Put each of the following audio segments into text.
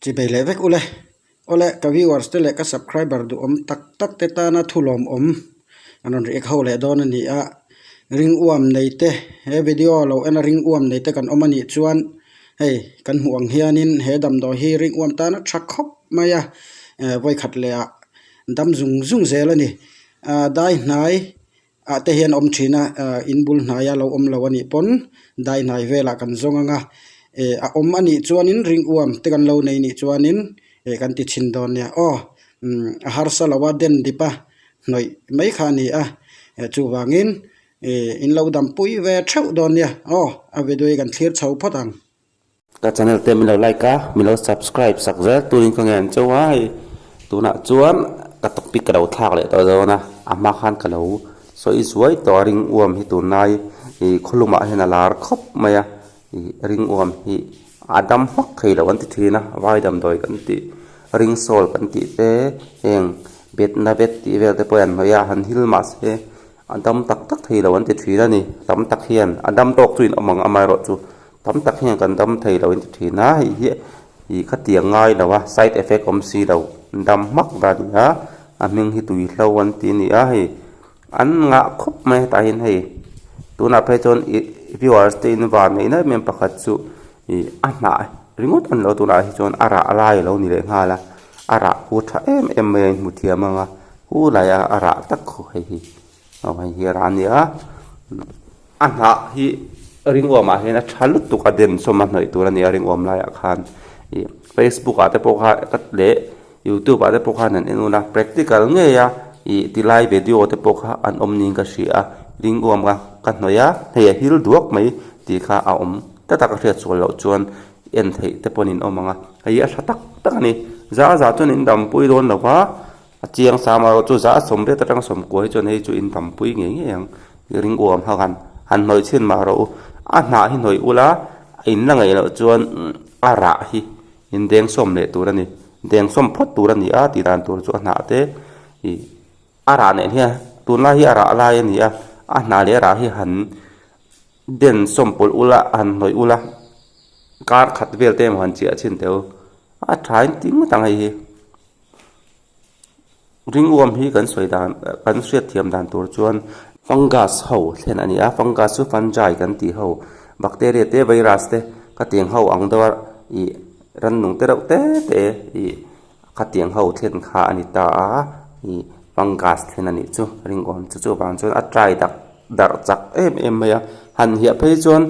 Chibei leh vek ule. Awle, ka viewers te leh ka subscriber duhawm tak tak te tana thu lawmawm an rawn react ho leh dawn a ni a. Ring uam nei te, he video lo ena ring uam nei te kan awm a nih chuan hei kan hmuh ang hianin he damdawi hi ring uam tana tha khawp mai a, vawikhat leh ah dam zung zung zel a ni. Dai hnai ah te hian a awm thin a ah in bul hnaia lo awm lo a nih pawn dai hnai velah kan zawng ang a eh a awm a nih chuanin ring uam te kan lo nei nih chuanin eh kan ti chhin dawn nia aw umm a harsa lo a den dip a hnawih mai kha a ni a eh chuvangin eh in lo dampui ve theuh dawn nia aw a video hi kan thlir chho phawt ang. Ka channel te min lo like a, min lo subscribe sak zel turin ka ngen chauh a hei tunah chuan ka topic ka lo thlak leh tawh dawn a, a hma khan ka lo sawi zuai tawh a ring uam hi tunlai ih khawlumah hian a lar khawp mai a, ih ring uam hi a dam hmak thei lo an ti thin a, vai damdawi kan tih ring sawl kan tih te heng betna vet tih vel te pawh hi an hnawih a han hil mahse a dam tak tak thei lo an ti thin a ni, tam tak hian a dam tawk chu in awm ang amaherawhchu. Tam tak hian kan dam thei lo in ti thin a, hei hi ih khatiang ngai lo a side effect awm si lo dam hmak dan a ni a, a hming hi tui hlo an ti a ni a hei an ngah khawp mai hetah hian hei tunah phei chuan ih viewers te in van neih na em em pakhat chu ih a hnah ringawt a ni lo tunah hi chuan a rah lai a lo ni leh nghal a, a rah khu tha em em mai a inhmu thiam ang a khulai a a rah tak khu hei hi. Aw hei hi a rah a ni a a hnah hi ringuam ah hian a tha lutuk a den sawm a hnawih tur a ni a ringuam laiah khan ih facebook ah te pawh khan ka leh youtube ah te pawh khan an en un a practical ngei a ih ti lai video te pawh kha an awm niin ka hria a ringuam kha ka hnawih a hei a hil duak mai tih kha a awm ta tak a hriat sual loh chuan en theih te pawh an awm ang a hei hi a tha tak tak a ni za za chuan in dampui dawn lo va. A chiang sam erawh chu za 80 atanga 90 hi chuan hei chu in tampui ngei ngei ang i ring uam hak han han hnawih chhin mah rawh u a hnah hi hnawih ula a in la ngaih loh chuan a rah hi in deng sawm leh tur a ni deng sawm phawt tur a ni a tih dan tur chu a hnah te ih a rah nen hian tunlai hi a rah lai a ni a a hnah leh a rah hi han den sawm pawlh ula han hnawih ula kar khat vel te emaw han chiah chhin teh u a tha in ti ngawt ang hei hi. Ringuam hi kan sawi dan kan hriat thiam dan tur chuan fungus ho thlen a ni a fungus chu fungi kan tih ho bacteria te virus te khatiang ho ang deuh a ih rannung te reuh te te ih khatiang ho thlen kha a ni ta a ih fungus thlen a nih chu ringuam chu chuvang chuan a try dak darh chak em em mai a han hiah phei chuan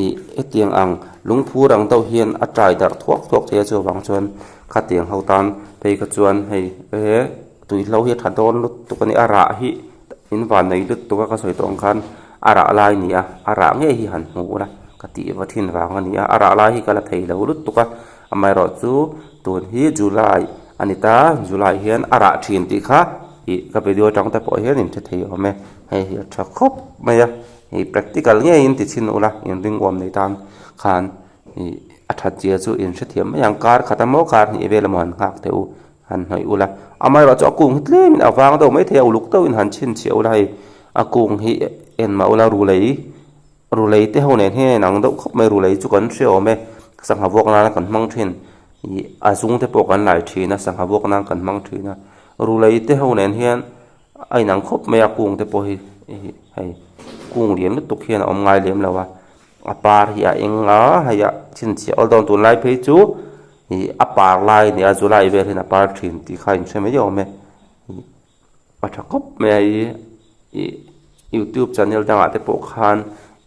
ih hetiang ang lungphur ang deuh hian a try darh thuak thuak thei a chuvang chuan. Khatiang ho tan phei kha chuan hei he tuihlo hi a tha dawn lutuk a ni a rah hi in van nei lutuk a ka sawi tawh ang khan a rah lai a ni a a rah ngei hi han hmu ula ka tih va thin vang a ni a a rah lai hi ka la thei lo lutuk a amaherawhchu tun hi july a ni ta july hian a rah thin tih kha ih ka video atang te pawh hian in hre thei awm e hei hi a tha khawp mai a ih practical ngeiin ti chhin ula inring uam nei tan khan. Ih a that zia chu in hrethiam mai ang kar khat a maw kar hnih vel emaw han nghak teh u han hnawih ula amaherawh chu a kung hi tlem in a vang deuh maithei a uluk deuhin han chhinchhiah ula hei a kung hi en mah ula rulei rulei te ho nen hian a inang deuh khawp mai rulei chu kan hre awm e sangha vuak nana kan hmang thin ih a zung te pawh kan lai thin a sangha vuak nan kan hmang thin a rulei te ho nen hian a inang khawp mai a kung te pawh hi hei kung lian lutuk hian a awm ngai lem lo a. A par hi a eng a hei a chhinchhiah awl dawn tunlai phei chu ih a par lai a ni a July vel hian a par thin tih kha in hre mai awm e ih a tha khawp mai a ih ih youtube channel dangah te pawh khan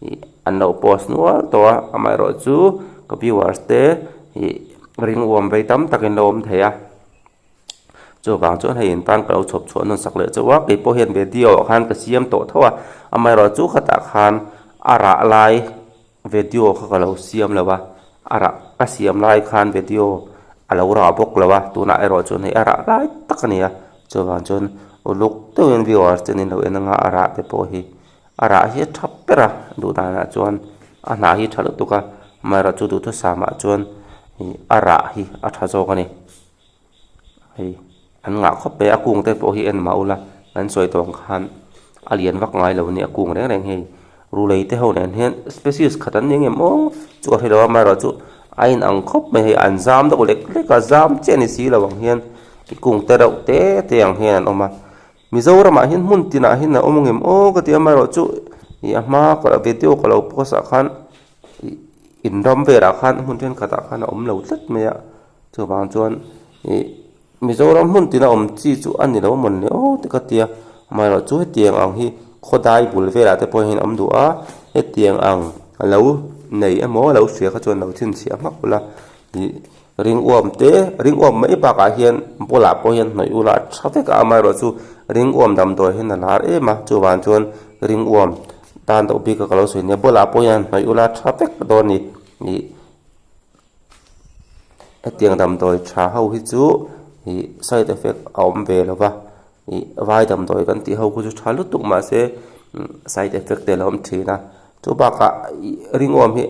ih an lo post nual tawh a amaherawhchu ka viewers te ih ring uam vei tam takin lo awm thei a. Chuvang chuan hei in tan ka lo chhawp chhuah nawn sak leh chauh a, kei pawh hian video ah khan ka siam tawh tho a, amaherawhchu khatah khan a rah lai video kha ka lo siam lo a, a rah ka siam lai khan video a lo rah bawk lo a, tunah erawh chuan hei a rah lai tak a ni a, chuvang chuan uluk deuhin viewers ten in lo en anga a rah te pawh hi a rah hi a tha ber a duh danah chuan a hnah hi a tha lutuk a, amaherawhchu duhthusam ah chuan ih a rah hi a tha zawk a ni. Hei an ngah khawp mai a a kung te pawh hi en mah ula an sawi tawh ang khan a lian vak ngai lo a nia a kung reng reng hei rulei te ho nen hian species khat an ni ang em aw chu ka hre lo a amaherawhchu. A in ang khawp mai hei an zam deuh lek lek a zam chiah ni si lo ang hian kung te reuh te te ang hian an awm a Mizoramah hian hmun tinah hian a awm angem aw ka ti a amaherawhchu ih a hma video ka lo post ah khan ih in ram velah khan hmun thenkhatah khan a awm lo tlat mai a chuvang chuan ih Mizoram hmun tina awm chi chu a ni lo mawn le aw te ka tia amaherawhchu hetiang ang hi khawdai bul velah te pawh hian a awm duh a hetiang ang a lo nei emaw a lo hria kha chuan lo chhinchhiah hmak ula ih ring uam te ring uam mai bakah hian bulah pawh hian hnawih ula a tha vek a amaherawhchu ring uam damdawi hian a lar em a chuvang chuan ring uam tan deuh bik a ka lo sawi nia bulah pawh hian hnawih ula a tha vek dawn a ni ih. Hetiang damdawi tha ho hi chu ih side effect a awm ve lo va ih vai damdawi kan tih ho khu chu tha lutuk mahse side effect te a lo awm thin a chu bakah ih ringawm hi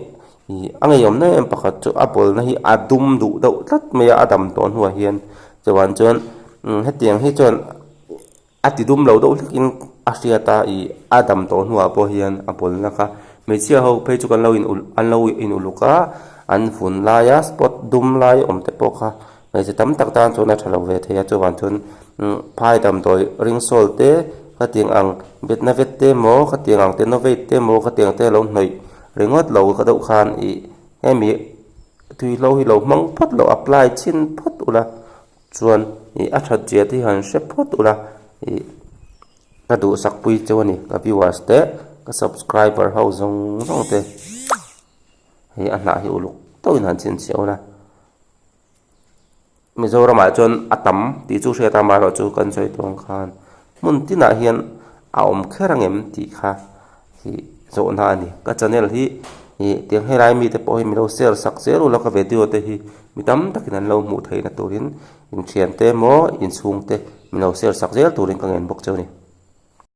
ih a ngeiawm na em pakhat chu a bawlna hi a dum duh deuh tlat mai a a dam tawh hnuah hian chuan chuan hetiang hi chuan. A ti dum lo deuh hlek in a hriat a ih a dam tawh hnuah pawh hian a bawl nak a hmeichhia ho phei chu kan lo in ulh an lo in uluk a an vun laia spot dum lai awm te pawh kha hmeichhe tam tak tan chuan a tha lo ve thei a chuvang chuan umm phai damdawi ring sawl te khatiang ang betna vet te emaw khatiang ang te novate te emaw khatiang te lo hnawih ringawt lo ka deuh khan ih hemi tuihlo hi lo hmang phawt lo apply chhin phawt ula. Chuan ih a that zia te hi han hre phawt ula ih ka duhsak pui cheu a ni ka viewers te ka subscriber ho zawng zawng te hei a hnah hi uluk tawhin han chhinchhiah ula Mizoramah chuan a tam tih chu hriat a amaherawhchu kan sawi tawng khan hmun tinah hian a awm kher ang em tih kha ih zawhna a ni ka channel hi ih tiang helai mite pawh hi min lo share sak zel ula ka video te hi mi tam takin an lo hmuh theihna turin inthiante emaw inchhungte min lo share sak zel turin ka ngen bawk cheu a ni.